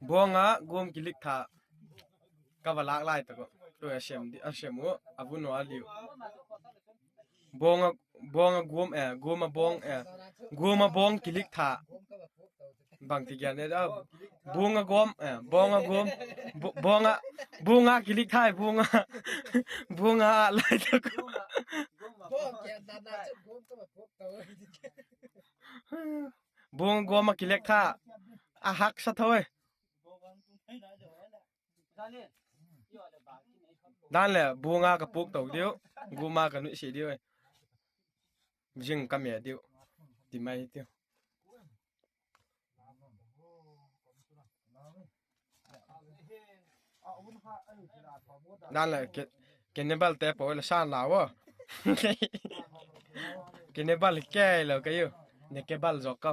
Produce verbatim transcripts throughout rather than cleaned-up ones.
Buanga gum kilik tha. Ka va lak lai tak uh. Tu a sem di, a sem uh, a vun uh a liu. Buanga, buanga gum, eh, guma buang, eh, guma buang kilik tha. Bang ti gian eh, ah, bunga gum, eh, buanga gum, bu-, buanga, bunga kilik tha, bunga, bunga lai tak uh. Bunga gum a kilik tha. A hak sa tho eh. Dan le, bunga ka puk to diu, guma ka nuih si diu eh. Jing ka me diu. Ti mai diu. Dan le, ke, ke ne bal te po le san la wo. Ke ne bal ke lo ka yu. Ne ke bal zok ka.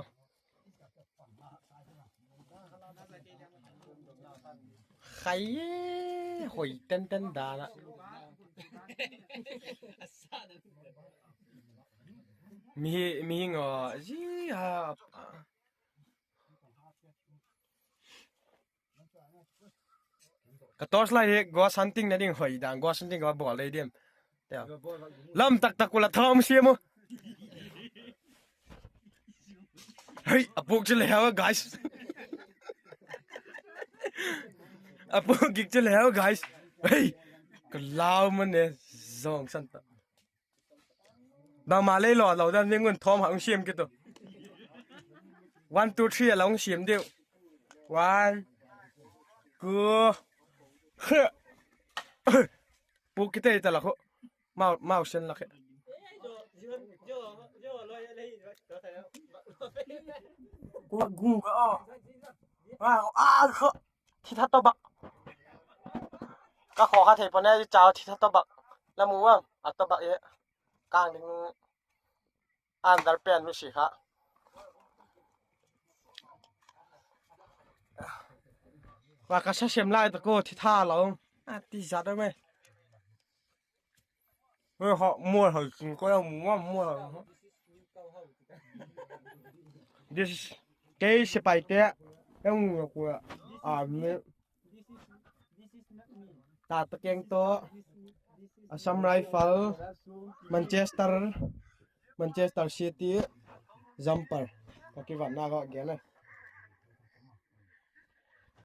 Khai e, hoi tenten dan a. Mi, mi ngo, zi ha. Ka torch light hi, ghost hunting na ding hoi dan, ghost hunting ka bawl lei diam. Lam taktak uh la thawm siam uh. Hei, a puk ci leu, guys. A puk gik ci leu, guys. Hei, ka lau man ne, zong san ta. Bangmah lei lawh lo dan, ning un thawm hak hong siam kei tu. One, two, three a la hong siam deuh. One, two, three. Puk kei tei ta lak uh. Mau, mau sen lak uh. Kua gu ka aw. Wow, ah, kha. Thi tha tawbak. Ka khaw kha thei pawh ne, i cau thi tha tawbak. La mu ang, a tawbak e. Kang ding under pen lu si kha. Wa ka sa sem lai ta ko thi tha lo. A ti zat me. Ê, họ mua thử coi ông mua mua thử. This is kei sepaih te. Em mua của à me. Ta ta keng to. Assam Rifle, Manchester, Manchester City, jumper. Ka kivat na ka gen a.